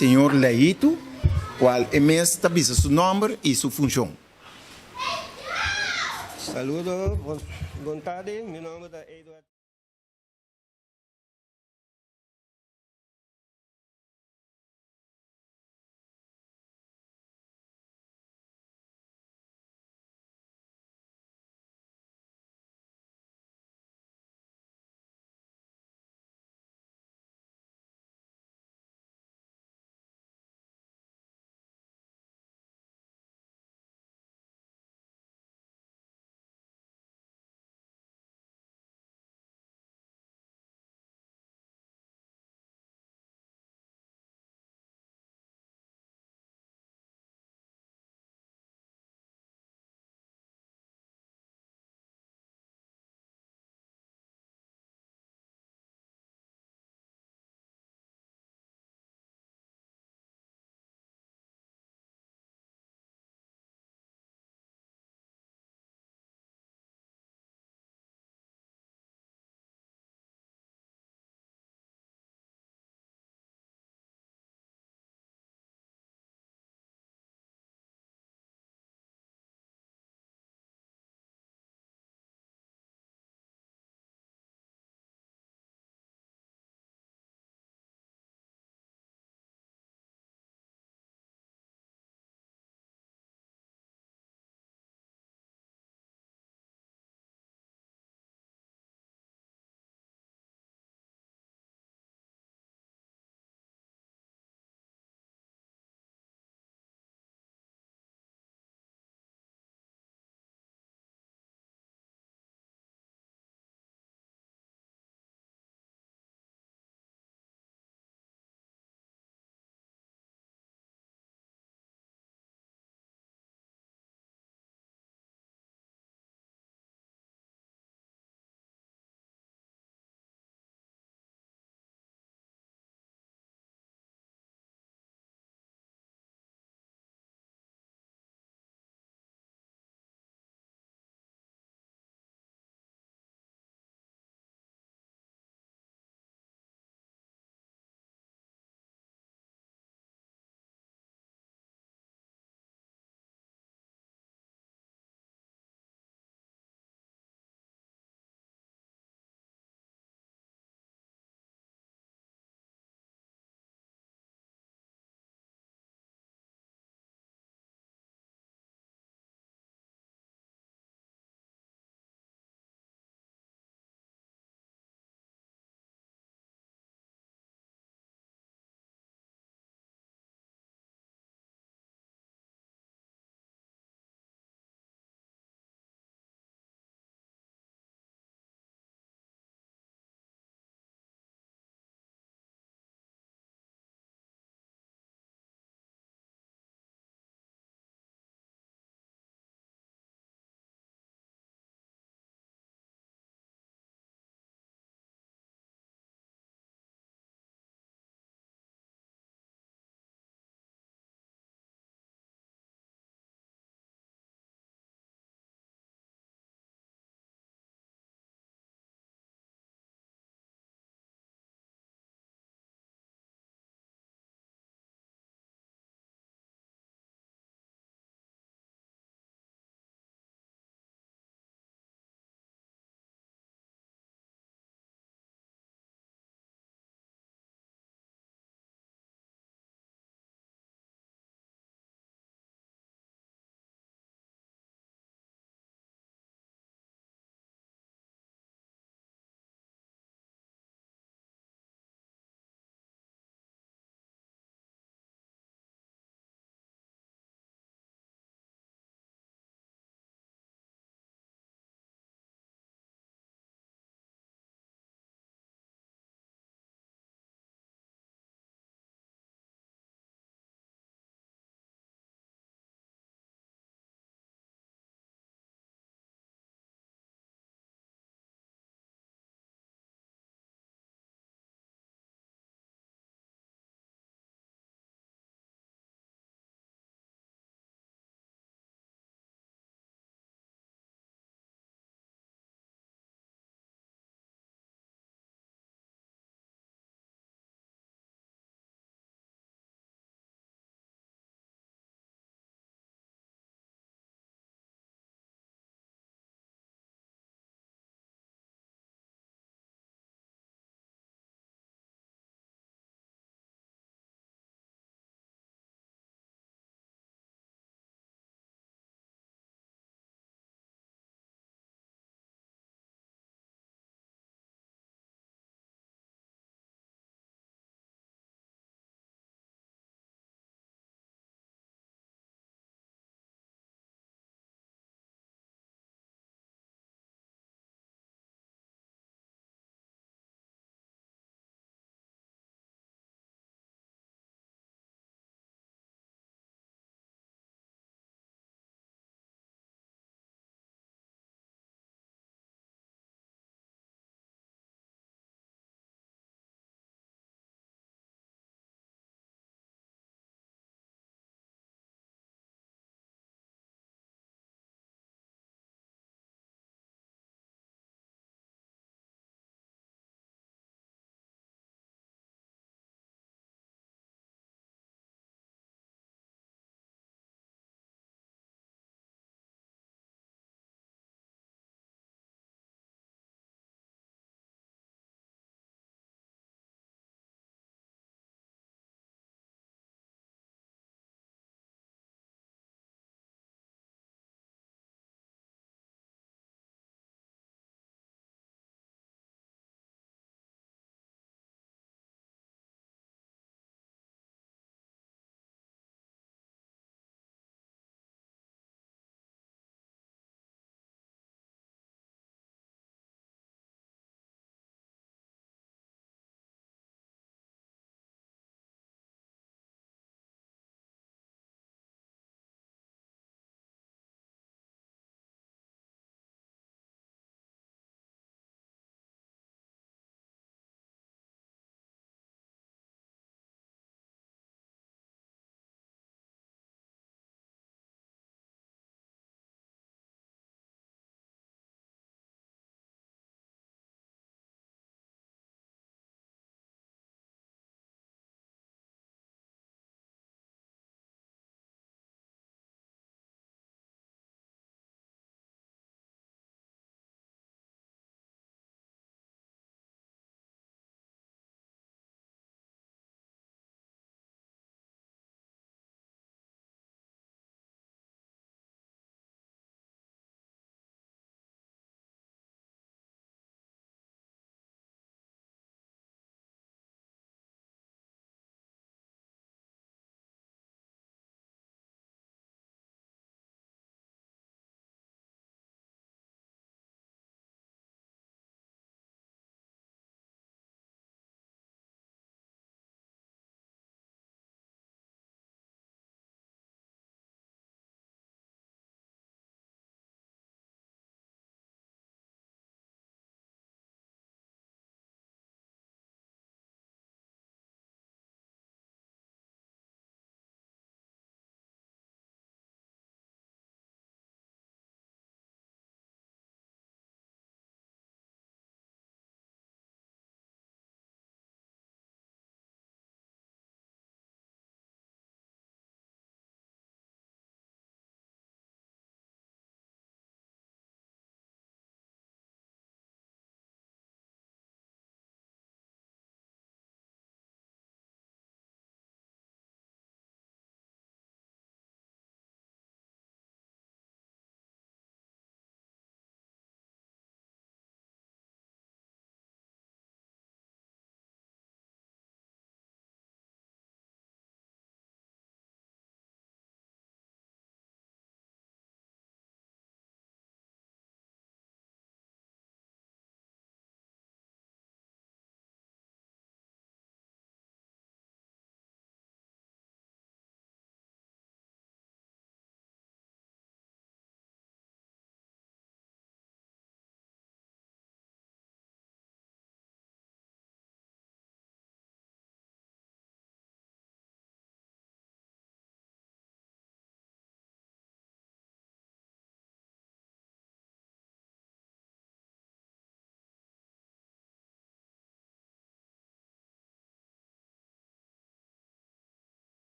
señor Leito, cual e mes ta bisa su nomber y su funcion. Saludo, bon tardi. Mi nomber ta Eduard.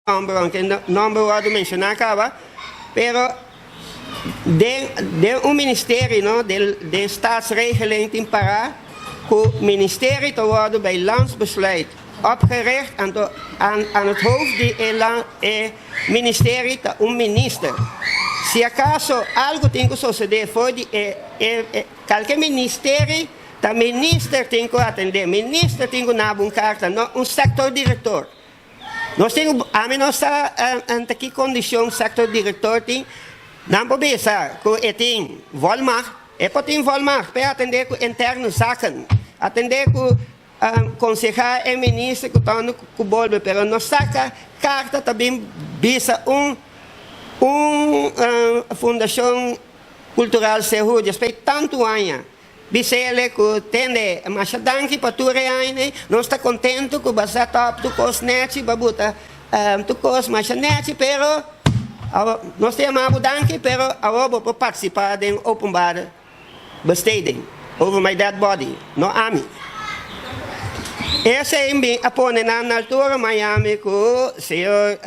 Nomber, aunke nomber wordo menciona caba, pero den den un ministerio no, den den staatsregeling tin para cu ministerio ta wordo bij landsbesluit opgericht, anto aan aan het hoofd di e lan e ministerio ta un minister. Si acaso algo tin cu sosode for di e e e calke ministerio ta minister tin cu atende, minister tin cu naba un carta, no un sectordirector. Nos tin ku, ami no sa anta ki kondishon sektor direktor tin, nan por bisa ku e tin volmacht, e por tin volmacht p'e atendé ku interne zaken, atendé ku konsehá e minister ku ta unda ku bolbe, pero no saka karta ta bin bisa un un fundashon kultural Sehu despues tantu aña. Bisele ku tende, Masha danki pa tur e aña ei. Nos ta kontentu ku bo set up tur kos nechi, bo buta tur kos masha nechi, pero nos ta yama bo danki, pero awor bo por partisipá den openbare besteding over my dead body, no ami. Esei mi a pone nan na altura Miami ku señor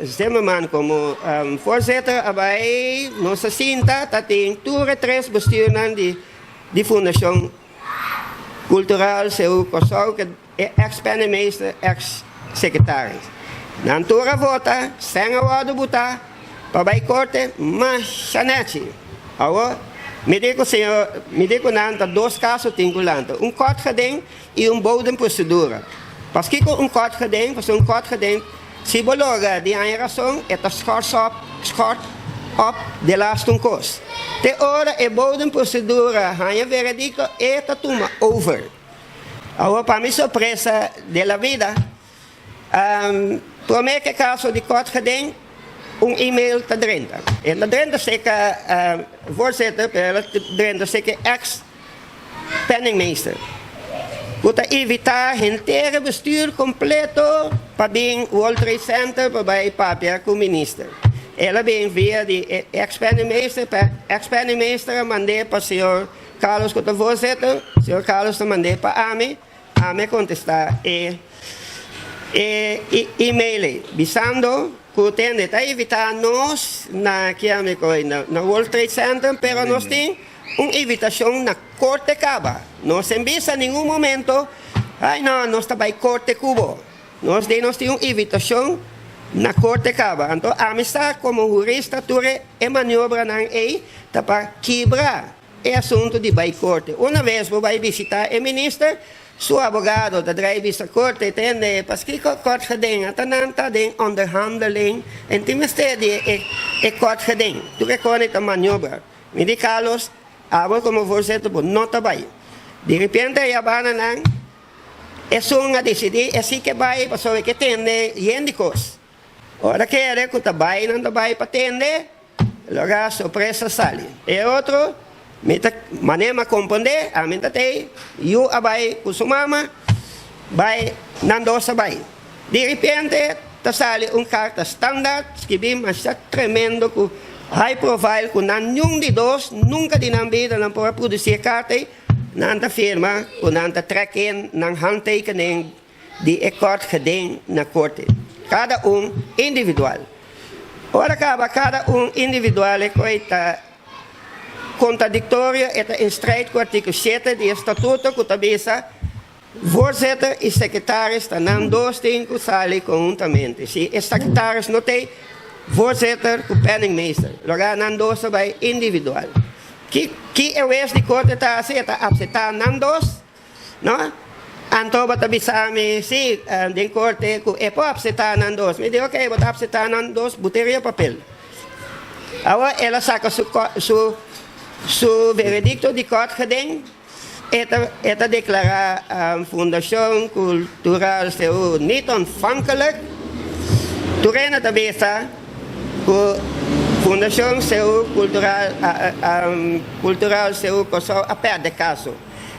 Zimmerman komo voorzitter a bai nos a sinta ta tin tur e tres bestuurnan di di Fundashon Kultural Seú Kòrsou ku e eks penningmeester eks sekretaris. Nan tur a vota sen a wòrdu butá pa bai korte masha nèchi. Awor mi di ku señor mi di ku nan ta dos kaso tin ku lanta un kort geding i un bodemprocedura. Paskiko un kort geding? Pasobra un kort geding si bo logra di haña rason e ta schors op schort op de laatste un kos. Te ora e bodemprocedura haña veredicto e ta tuma over. Awor pa mi sorpresa de la vida Prome ke kaso di kort geding un email ta drenta. E ta drenta seka voorzitter, pero e ta drenta seka ex penningmeester ku ta invita henter e bestuur kompleto pa bin World Trade Center pa bai papia ku minister. El a bin via di e ex penningmeester, ex penningmeester a mand'é pa señor Carlos ku ta voorzitter, señor Carlos ta mand'é pa ami. Ami a kontestá e e e-mail ei, bisando ku tende ta invitá nos na kiamiko ei na World Trade Center, pero nos tin un invitashon na korte kaba. Nos en bisa ningun momento, Ai no, nos ta bai korte ku bo. Nos di nos tin un invitashon na korte kaba. Anto ami sa komo hurista tur e maniobranan ei ta pa kibra. E asuntu di bai korte. Una bes bo bai bishitá e minister, su abogado ta drai bisa korte, tende, paskiko kort geding? Ata nan ta den onderhandeling en tin mester di e e kort geding. Tur e kone ta maniobra. Mi di Carlos, abo komo voorzitter bo no ta bai. Di repente e yabana nan, esun a disidí e si ke bai pasobra e ke tende yen di kos. Ora kere ku ta bai nan ta bai pa tende, loga sorpresa sali. E otro, mi ta manera mi a komprondé, ami ta tei, yu a bai ku su mama, bai nan dos a bai. Di repente ta sali un karta standaard skibí masha tremendo ku high profile ku nan niun di dos nunka di nan bida nan por a produsí e karta ei, nan ta firma ku nan ta trek in nan handtekening di e kort geding na korte, kada un individual. Ora kaba kada un individual e koi ta kontradiktorio, e ta in strijd ku artíkulo shete di e statuto ku ta bisa, Voorzitter i sekretaris ta nan dos tin ku sali konhuntamente. Si e sekretaris no t'ei, voorzitter ku penningmeester, loga nan dos ta bai individual. Ki ki e wes di korte ta hasi? E ta apseptá nan dos. No? Anto bo ta bisa mi, sí, den korte ku e por apseptá nan dos. Mi di, ok, bo ta apseptá nan dos, bo tin ria papel. Awor el a saka su su su veredikto di kort geding, e ta e ta deklará Fundashon Kultural Seú niet ontvankelijk. Tur hende ta bisa ku Fundashon Seú Kultural Kultural Seú Kòrsou a pèrdè kaso.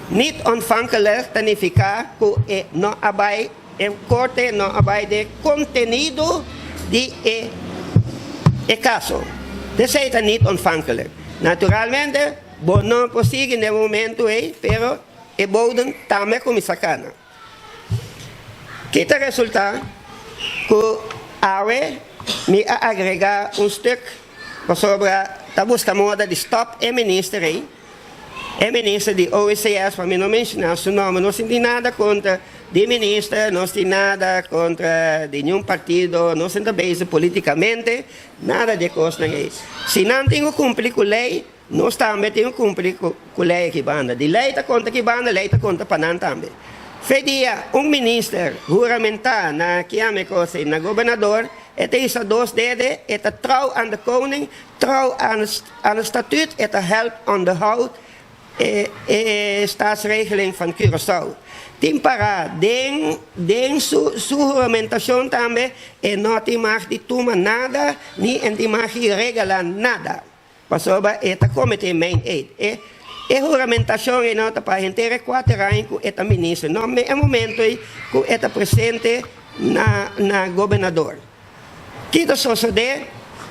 Niet ontvankelijk ta nifiká ku e no a bai e korte no a bai den kontenido di e e kaso. P'esei ta niet ontvankelijk. Naturalmente bo no por sigui den e momentu ei, pero e boden tambe a kuminsá kana. Ki ta resultá? Ku. Awe mi a agregá un stuk pasobra ta buska moda di stòp e minister ei, e minister di OECS, pa mi no menshoná su nòmber. Nos no tin nada kontra di minister, nos tin nada kontra di niun partido, nos no ta bezig politikamente, nada di e kosnan ei. Si nan tin ku kumpli ku lei, nos tambe tin ku kumpli ku lei aki banda. Di lei ta konta aki banda, lei ta konta pa nan tambe. Fe dia un minister huramentá na kiami kos ei, na gobernador, e ta hisa dos dede, e ta trouw aan de koning, trouw aan het statuut, e ta help onderhoud e e staatsregeling van Curaçao. Tin pará den den su su huramentashon tambe, e no tin mag di tuma nada ni e tin mag di regalá nada. Pasobra e ta kometé mijn eed. E e huramentashon ei no ta pa henter e kuater aña ku e ta minister, no, me e momento ei ku e ta presente na na gobernador. Ki ta sosodé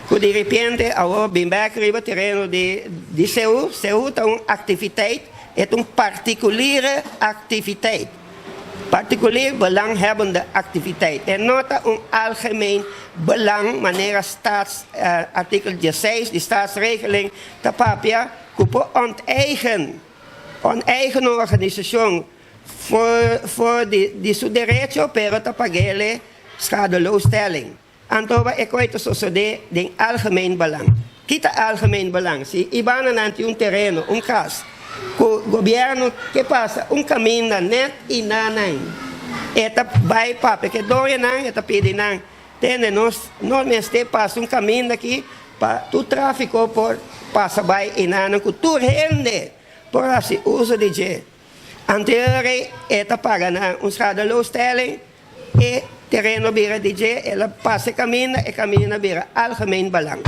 ku di repente awor bin bèk riba tereno di di Seú? Seú ta un aktiviteit, e ta un partikulire aktiviteit. Particulier belanghebbende activiteit. E no ta un algemeen belang manera staats artikel dieseis di Staatsregeling ta papia ku por onteigen oneigen un organisashon for for di su derecho pero ta pag'ele schadeloosstelling. Anto ba e koe ta sosodé den algemeen belang. Ki ta algemeen belang? Si ibananan tin un tereno, un kas, ku gobièrnu ke pasa un kaminda nèt i na nan, e ta bai papia ku e doñonan, e ta pidi nan, Tende, nos no mester pasa un kaminda aki pa tur tráfiko por pasa bai i na nan ku tur hende por hasi uso di dje. Anto e ta paga nan un schadeloosstelling. E tereno bira di dje, el a pasa e kaminda, e kaminda bira algemeen belang.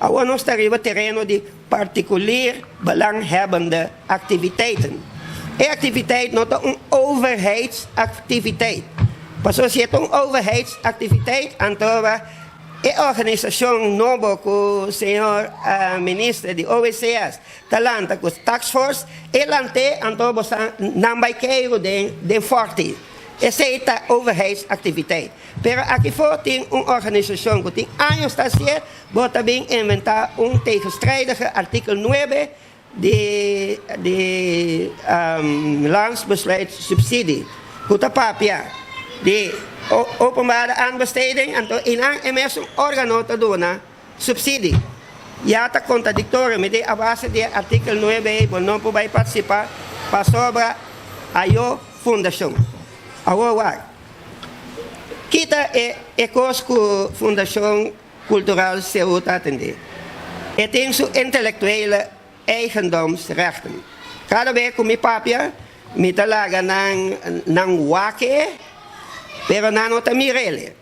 Awor nos ta riba tereno di particulier belanghebbende activiteiten. E activiteit no ta un overheidsactiviteit. Pasobra si e ta un overheidsactiviteit, anto e organisashon nobo ku señor minister di OECS ta lanta ku taskforce, e lant'é, anto bo sa nan bai keiru den Forti. Esei ta overheidsactiviteit. Pero aki for tin un organisacion cu tin años ta hacié, bo ta bin inventa un tegenstrijdige artikel nuebe di di Landsbesluit subsidie cu ta papia di openbare aanbesteding, anto einan e mesun organo ta duna subsidie. Ya ta contradictorio, mi di a base di e artikel nuebe ei bo no por bay participa pasobra ayo Fundashon. Awor wak, ki ta e e kos ku Fundashon Kultural Seú ta atendé? E tin su intelektuele eigendomsrechten. Kada be ku mi papia, mi ta laga nan nan wak e, pero nan no ta mir'el.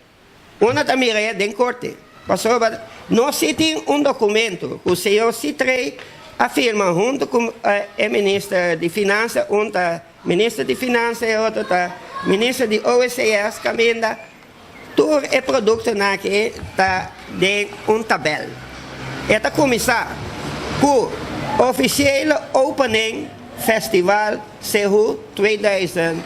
Unda ta mira e den korte? Pasobra nos si tin un dokumento ku señor Sitrey a firma huntu ku e minister di Finansa, un ta minister di Finansa e otro ta minister di OECS kaminda tur e produktonan aki ta den un tabèl. E ta kuminsá ku ofisiele opening festival Sehu 2000,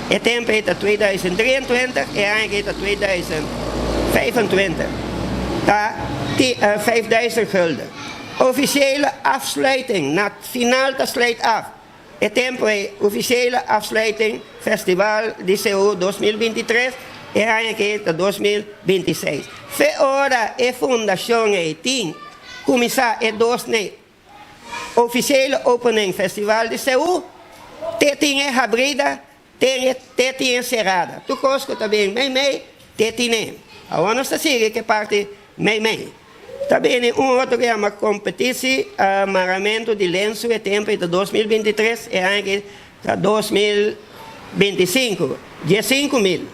e tempu ei ta 2023, e aña aki ta 2025, ta 5000 gulden. Ofisiele afsluiting, na final ta sluit af, e tempu ei ofisiele afsluiting festival di Sehu 2023, e aña aki ta 2026. Fe ora e fundashon ei tin kuminsá e dos nei Ofisiele opening Festival di Seú te tin e habrida te te tin e serada. Tur kos ku ta bin meimei te tine. Awor nos ta sigui ku e parti meimei. Ta bini un otro ku yama Kompetisi Maramentu di Lensu e tempu ei ta 2023 e aña aki ta 2025, 15,000.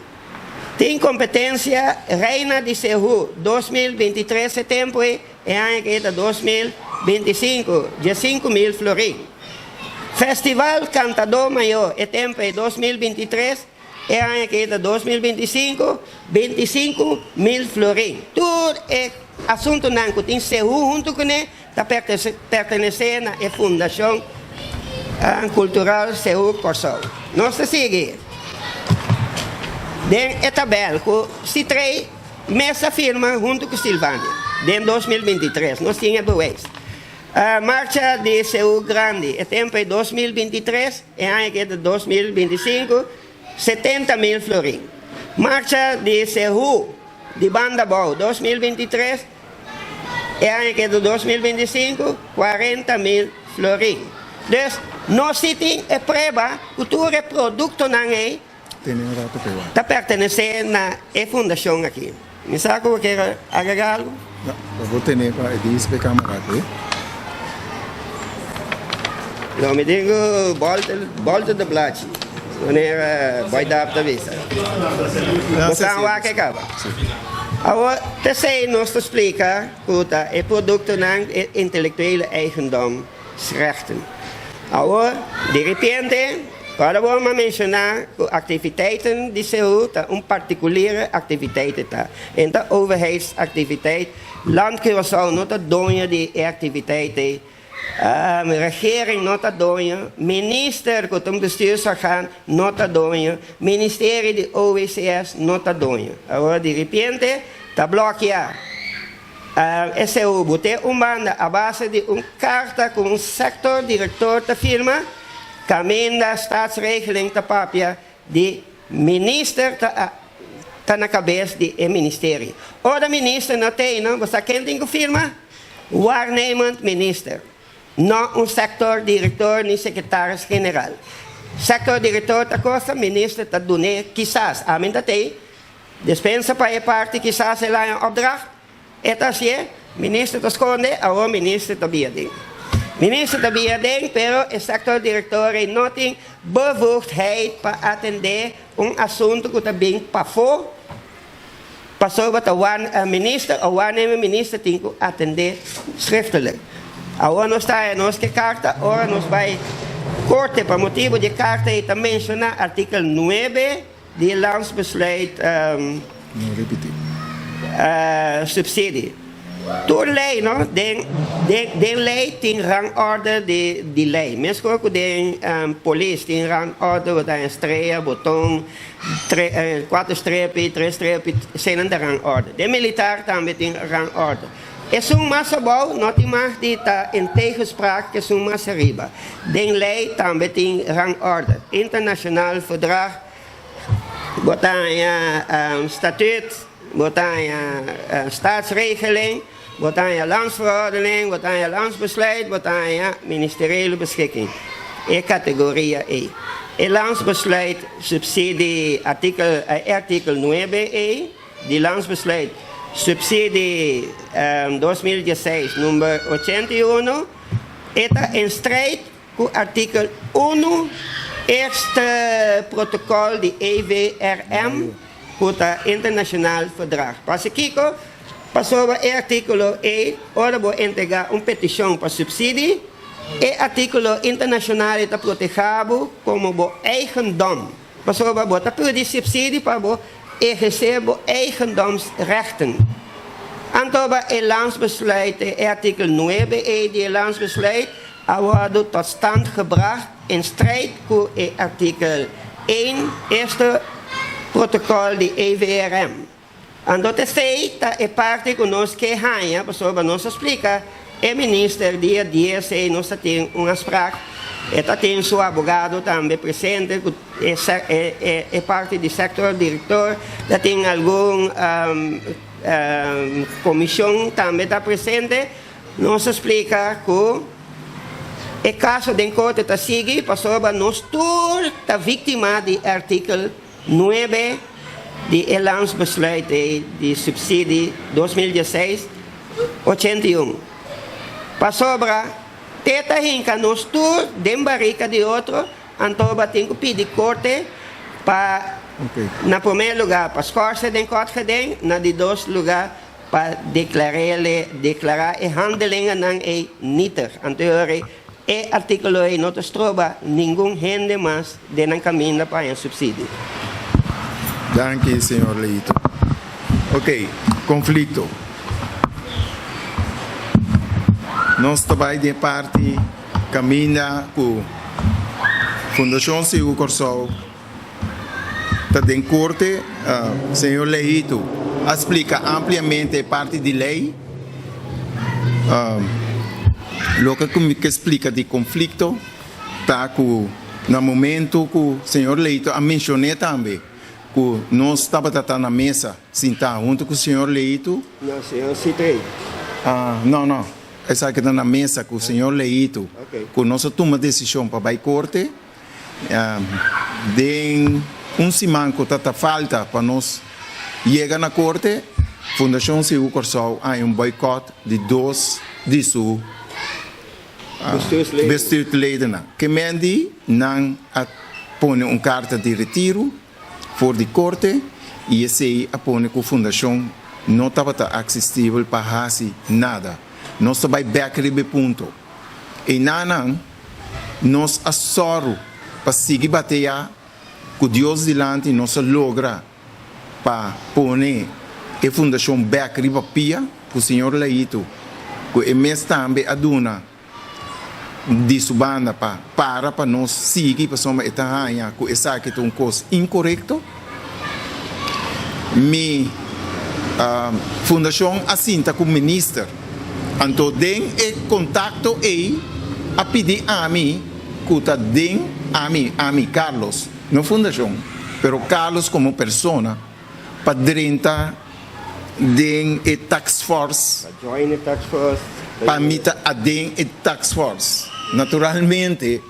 Tin kompetensia Reina di Seú 2023 e tempu ei E aña aki ta 2025, 15,000 florin. Festival Cantadó Mayor e tempo ei 2023, e aña aki ta 2025, 25,000 florin. Tur e asuntunan ku tin Seú huntu kuné ta pertenesé na e Fundashon Kultural Seú Kòrsou. Nos ta sigui den e tabèl ku si trei. mes a firma huntu ku Silvania den 2023. Nos tin e bewijs. Marcha di Seú Grandi, e tempu ei 2023, e aña aki ta 2025, 70.000 florin. Marcha di Seú di Banda Bou, 2023, e aña aki ta 2025, 40.000 florin. Dus, nos si tin e prueba ku tur e produktonan ei Tene un rato pe wak. ta pertenesé na e fundashon aki. Mi sa ku bo kier agregá algu? No, lo bo tene pa e dies pe kamera aki. No, mi tin ku bolta de blachi, manera Boy Dap ta bisa. Bo sa wak e kaba. Awor, t'esei nos ta splika ku ta e produktonan e intelektuele eigendomsrechten. Awor, di repente, ora bo a menshoná ku aktiviteiten di SEU ta un partikuliere aktiviteit ta, en ta overheidsaktiviteit, Land Curaçao no ta doño di e aktiviteit ei, regering no ta doño, minister ku ta un bestuursorgaan no ta doño, ministerio di OWCS no ta doño. Awor di repente ta blòkia e SEU bo te un banda a base di un karta ku un sectordirector ta firma, kaminda staatsregeling ta papia di minister ta ta na kabes di e ministerio. Ora minister no t'ei no, bo sa ken tin ku firma? Waarnemend minister, no un sectordirector ni secretaris general. Sectordirector ta kosa, minister ta dun'é kisas, ami ta t'ei, Despensa pa e parti kisas el haña opdracht, e ta hasié, minister ta skonde, awor minister ta bia den. Minister ta bia den, pero e sector director ei no tin bevoegdheid pa atendé un asuntu ku ta bin pafó, pasobra ta wan minister o waarnemer minister tin ku atendé schriftelijk. Awor nos ta haña nos ke karta ora nos bai korte pa motibu di e karta ei ta menshoná artikel nuebe, Di landsbesluit No ripití. Subsidie. Tur lei no, den den lei tin rangorde di di lei. Meskos ku den polis tin rangorde bo ta haña strea, boton, tre kuater strepi, tres strepi, eseinan ta rangorde. Den militar tambe tin rangorde. Esun mas abou no tin mag di ta in tegenspraak ku esun mas ariba. Den lei tambe tin rangorde. Internationaal verdrag, bo ta haña statuut, bo ta haña staatsregeling, bo ta haña landsverordening, bo ta haña landsbesluit, bo ta haña ministeriële beschikking. E kategoria ei. E landsbesluit subsidie artikel, e artikel nuebe ei. Di Landsbesluit Subsidie 2016 number 81 e ta en strijd ku artikel unu eerste protokòl di EVRM ku ta internashonal verdrag. Pasa kiko? Pasobra e artíkulo ei ora bo entregá un petishon pa subsidie, e artíkulo internashonal ei ta protehá bo komo bo eigendom. Pasobra bo ta pidi subsidie pa bo ehersé bo eigendomsrechten. Anto ba e landsbesluit, e artikel nuebe e di e landsbesluit a wòrdu tot stand gebracht in strijd ku e artikel één eerste protokòl di EVRM. Anto t'esei ta e parti ku nos ke haña pasobra nos a splika e minister dia dies ei nos ta tin un afsprak, e ta tin su abogado tambe presente ku e parti di sector director ta tin algun komishon tambe ta presente, nos a splika ku e kaso den korte ta sigui pasobra nos tur ta víktima di artikel 9 di e Landsbesluit ei di subsidie 2016, 81. Pasobra te ta hinka nos tur den barika di otro, anto bo tin ku pidi korte pa na promé lugá pa skòrse den kòrt geding, na di dos lugá pa deklar'é deklará e handelingennan ei nietig. Anto e ora ei E artíkulo ei no ta stroba ningun hende mas den nan kaminda pa haña supsidio. Danki, señor Leito. Ok, konflikto. Nos ta bai den e parti kaminda ku Fundashon Sigu Kòrsou ta den korte. Señor Leito. A splika ampliamente e parti di lei. Loke ku mi ke splika di konflikto ta ku na momento ku señor Leito a menshoné tambe ku nos tabata ta na mesa sintá huntu ku señor Leito. No, señor Citrey. No, no. Esaki ta na mesa ku señor Leito ku nos a tuma desishon pa bai korte. Den un siman ku ta ta falta pa nos yega na korte, Fundashon Sigu Kòrsou a haña un boikòt di dos di su bestuursledennan. Ke men di nan a pone un karta di retiru for di korte i esei a pone ku fundashon no tabata aksesibel pa hasi nada. Nos ta bai bèk riba e punto. Einanan nos a sòru pa sigui bateá ku Dios dilanti, nos a logra pa pone e fundashon bèk riba pia ku señor Leito, ku e mes tambe a duna di su banda pa para pa nos sigui pasobra e ta haña ku esaki ta un kos inkorekto. Mi fundashon a sinta ku minister, anto den e kontakto ei a pidi ami ku ta den ami, ami Carlos, no fundashon, pero Carlos komo persona pa drenta den e task force. Pa join e task force. Pa mi ta aden e task force. Naturalmente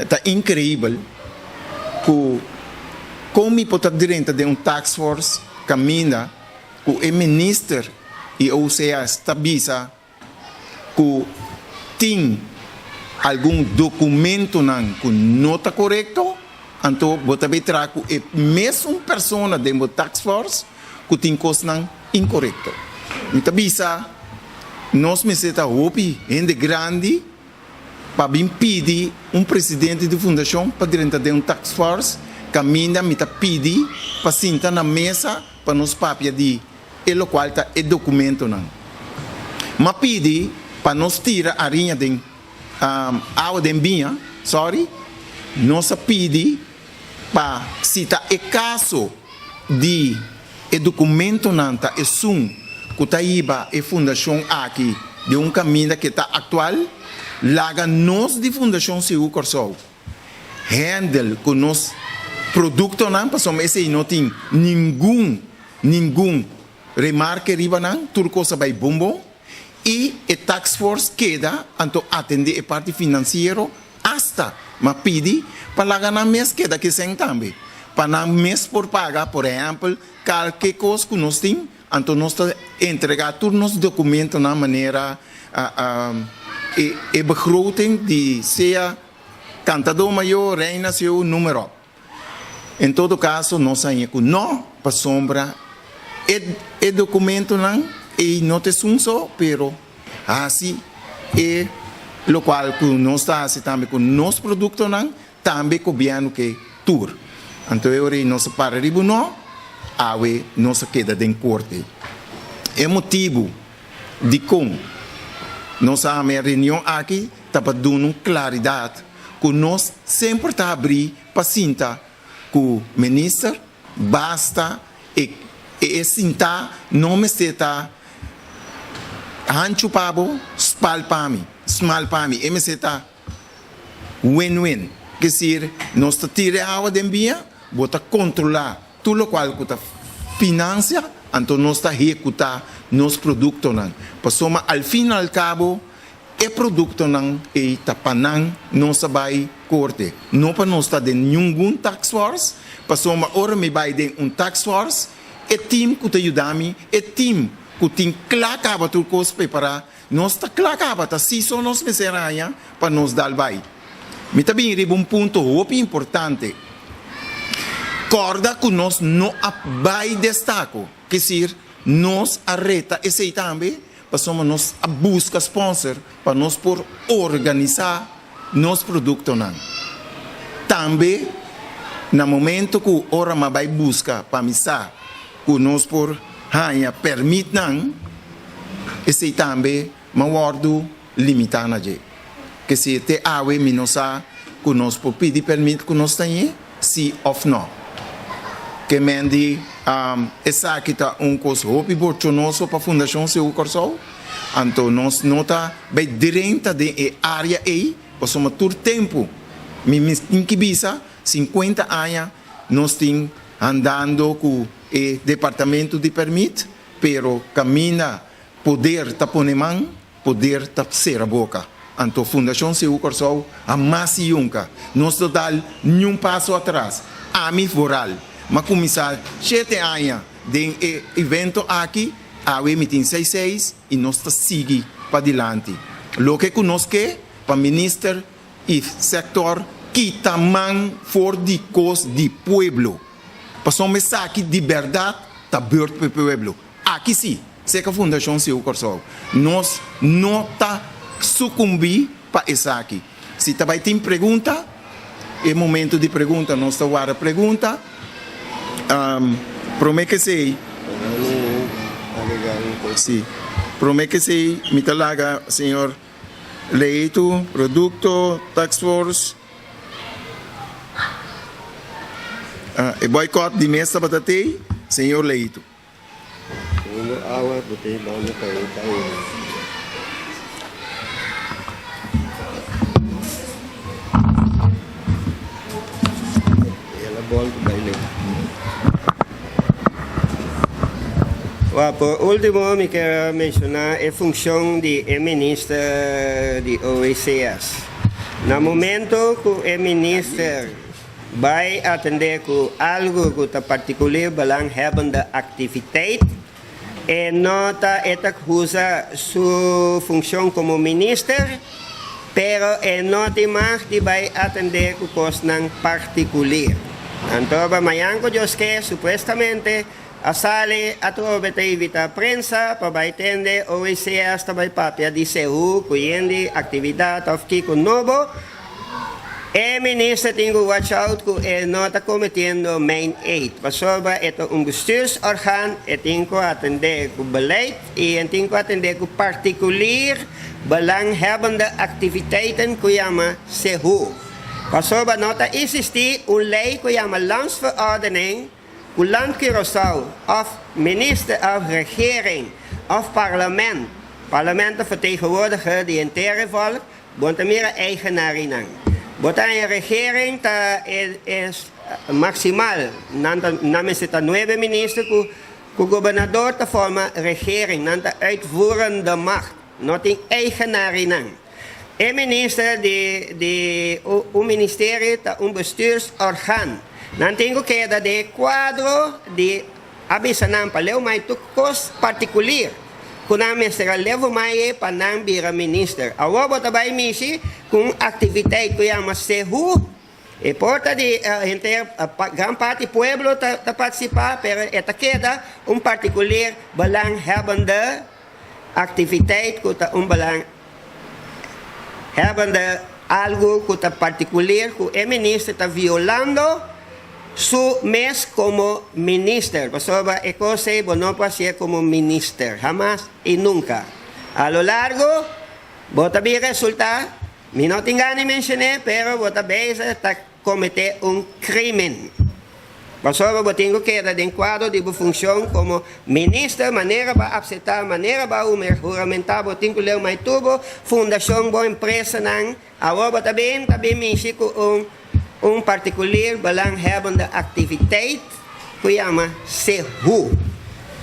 ta increibel cu con mi por ta drenta den un task force caminda cu e minister y OCS ta bisa cu tin algun documentonan cu no ta corecto, anto bo ta bay traha cu e mesun persona den bo task force cu tin cosnan incorecto. Mi ta bisa nos mester ta hopi hende grandi pa bin pidi un presidente di fundacion pa drenta den un task force caminda mi ta pidi pa sinta na mesa pa nos papia di e locual ta e documentonan. M'a pidi pa nos tira ariña den awa den biña, sorry, nos a pidi pa si ta e caso di e documentonan ta esun cu ta hiba e fundacion aki den un caminda ke ta actual, laga nos di Fundacion Sigur Corsou handle cu nos productonan pasobra esey no tin ningun ningun remarke riba nan, tur cos a bay bon bon y e task force keda anto atende e parti financiero hasta ma pidi pa laga nan mes keda kesen tambe pa nan mes por paga por ehempel calke cos cu nos tin anto nos ta entrega tur nos documentonan manera e begroting di sea Cantador Mayor, Reina Seu, noem maar op. En todo caso nos haña cu no pasobra e e documentonan ey no ta esun so pero haci e locual cu nos ta haci tambe cu nos productonan tambe gobierno ke tur. Anto e ora ey nos a para riba un no, awe nos a keda den corte. E motibu dicon nos a hama e reunion aki ta pa duna un claridad cu nos semper ta habri pa sinta cu minister, basta e e sinta no mester ta hanchu pa bo, spal pa mi, smal pa mi, e mester ta win-win, kesir nos ta tira e awa den bia, bo ta controla Tur lokual ku ta finansia, anto nos ta hekutá nos produktonan. Pasobra al fin al kabo e produktonan ei ta pa nan nos a bai korte. No pa nos ta den ningun task force, pasobra ora mi bai den un task force, e team ku ta yuda mi, e team ku tin kla kaba tur kos prepará, nos ta kla kaba, ta si so nos mester haña pa nos dal bai. Mi ta bin riba un punto hopi importante. Kòrda ku nos no a bai destako, kesir nos a reta esei tambe pasobra nos a buska sponsor pa nos por organisá nos produktonan. Tambe na momento ku ora m'a bai buska pa mi sa ku nos por haña pèrmitnan, esei tambe m'a wòrdu limitá na dje. Ke si te awe mi no sa ku nos por pidi permit ku nos ta ñe, si òf nò. Ke men di. Esaki ta un kos hopi bochonoso pa Fundashon Seú Kòrsou, anto nos no ta bai drenta den e área ei, pasobra tur tempu mi tin ki bisa 50 aña nos tin andando ku e departamento di pèrmit, pero kaminda poder ta pone man, Poder ta sera boka. Anto Fundashon Seú Kòrsou hamas i yunka nos lo dal niun paso atras. Ami vooral. M'a kuminsá shete aña den e evento aki, awe mi tin seis seis i nos ta sigui padilanti. Loke ku nos ke pa minister i sektor kita man for di kos di pueblo. Pasobra esaki di bèrdat ta beurt pa e pueblo. Aki sí, serka Fundashon Seú Kòrsou, nos no ta sukumbí pa esaki. Si ta bai tin pregunta, e momento di pregunta nos ta warda pregunta. Promé ku esei, sí, promé ku esei mi ta laga señor Leito, produkto, task force. E boycott di mes tabata tei, señor Leito. Segundo awa bo ta hibando pa e baño. El a bolbe bai leu. Wak, por ultimo mi kier a menciona e funcion di e minister di OECS. Na momento cu e minister Bai atendé ku algu ku ta partikulier belanghebbende aktiviteit. E no ta e ta usa su funshon komo minister, pero e no tin mag di bai atendé ku kosnan partikulier. Anto ba mañan ku Dios ke, supuestamente a sali atrobe ta invitá prensa pa bai tende OECS ta bai papia di sehu ku yendi aktividat òf kiko nobo. E minister tin ku watch out ku e no ta kometiendo mijn eed, pasobra e ta un bestuursorgaan, e tin ku atendé ku beleid i e tin ku atendé ku partikulier belanghebbende aktiviteiten ku yama SEHU. Pasobra no ta isistí un lei ku yama Landsverordening ku Land Curaçao òf minister òf regering òf parlement, parlement ta vertegenwoordiger di henter e volk, Bo ta mira eigenarinan. Bo ta haña regering ta e maximal nan ta nan mester ta nuebe minister ku ku gobernador ta forma regering nan ta uitvoerende macht no tin eigenarinan. E minister di di un ministerio ta un bestuursorgaan nan tin ku keda den e kuadro di A bisa nan pa leu mai tur kos partikulir ku nan mester a levo mai e pa nan bira minister. Awor bo ta bai mishi ku un aktiviteit ku yama Sehu. E por ta di henter gran parti pueblo ta partisipá pero e ta keda un partikulir belanghebbende aktiviteit ku ta un belanghebbende algu ku ta partikulir ku e minister ta violando su mes komo minister pasobra e kos ei bo no por hasié komo minister hamas i nunka. A lo largo bo ta bin resultá, mi no tin gana di menshoné pero bo ta bezig ta kometé un krímen. Pasobra bo tin ku keda den kuadro di bo funshon komo minister manera bo a apseptá, manera bo a huramentá, bo tin ku leu mai tur bo fundashon, bo empresanan. Awor bo ta bin ta bin mishi ku un un partikulier belanghebbende aktiviteit ku yama SEHU.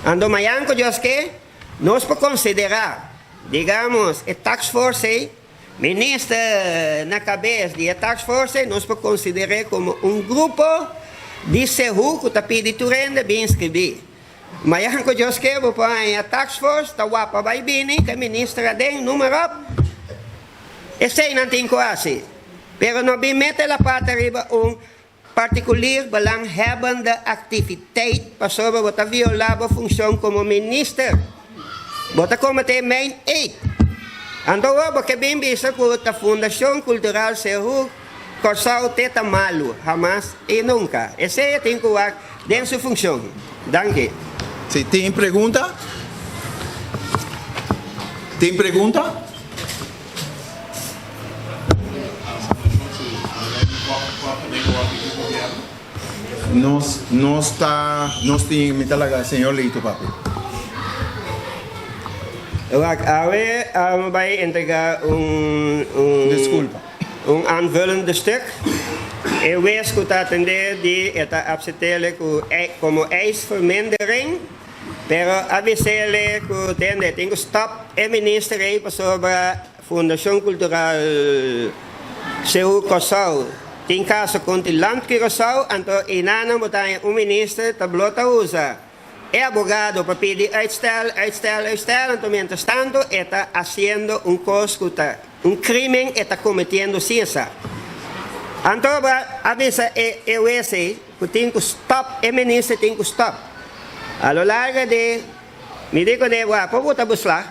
Anto mayan ku Dios ke, nos por konsiderá, digamos, e taskforce ei, Minister na kabes di e task force nos por konsider'é komo un grupo di sehu ku ta pidi tur hende bin inskribí. Mayan ku Dios ke bo por haña task force ta wapa bai bini ku e minister aden noem maar op. Esei nan tin ku hasi. Pero no bin mete la pata riba un partikulier belanghebbende aktiviteit pasobra bo ta violá bo funshon komo minister. Bo ta kometé mijn eed. Anto awor bo ke bin bisa ku ta Fundashon Kultural Sehu Kòrsou te ta malu? Hamas i nunka. Esei e tin ku wak den su funshon. Danki. Si tin pregunta? Tin pregunta? Nos nos ta nos tin mi ta laga señor Leito papia. Wak, awe mi bai entrega un un Disculpa. un aanvullende stuk. E wes ku ta atende di e ta apsetele ku komo eisvermindering, pero a bisele ku tende tin ku stop e minister ei pasobra Fundashon Kultural Seú Kòrsou tin kaso kontra Land Curaçao, anto einanan bo ta haña un minister ta blo ta usa e abogado pa pidi uitstel, uitstel, uitstel, anto mientras tanto e ta hasiendo un kos ku ta un krimen e ta kometiendo sin e sa. Anto bo a bisa e e wes ei ku tin ku stòp, e minister tin ku stòp. A lo largo di Mi di kuné bo a por buta beslag,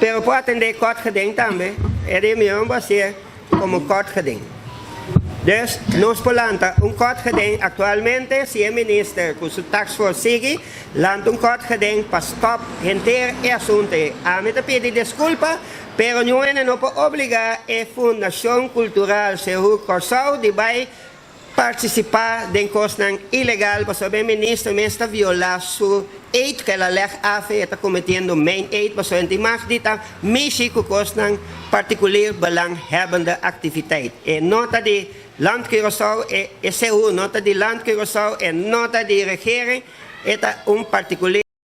pero por atendé kort geding tambe. E di mihó bo hasié komo kort geding. Dus, nos por lanta un kort geding aktualmente si e minister ku su taskforce sigui lanta un kort geding pa stòp henter e asuntu ei. Ami ta pidi deskulpa, pero niun hende no por obligá e Fundashon Kultural Sehu Kòrsou di bai Partisipá den kosnan ilegal pasobra e minister mes ta violá su eid ku el a lèg af e ta kometiendo meineid pasobra e tin mag di ta mishi ku kosnan partikulir belanghebbende aktiviteit. E no ta di Land Curaçao, e e CU no ta di Land Curaçao, e no ta di regering, e ta un partikulir.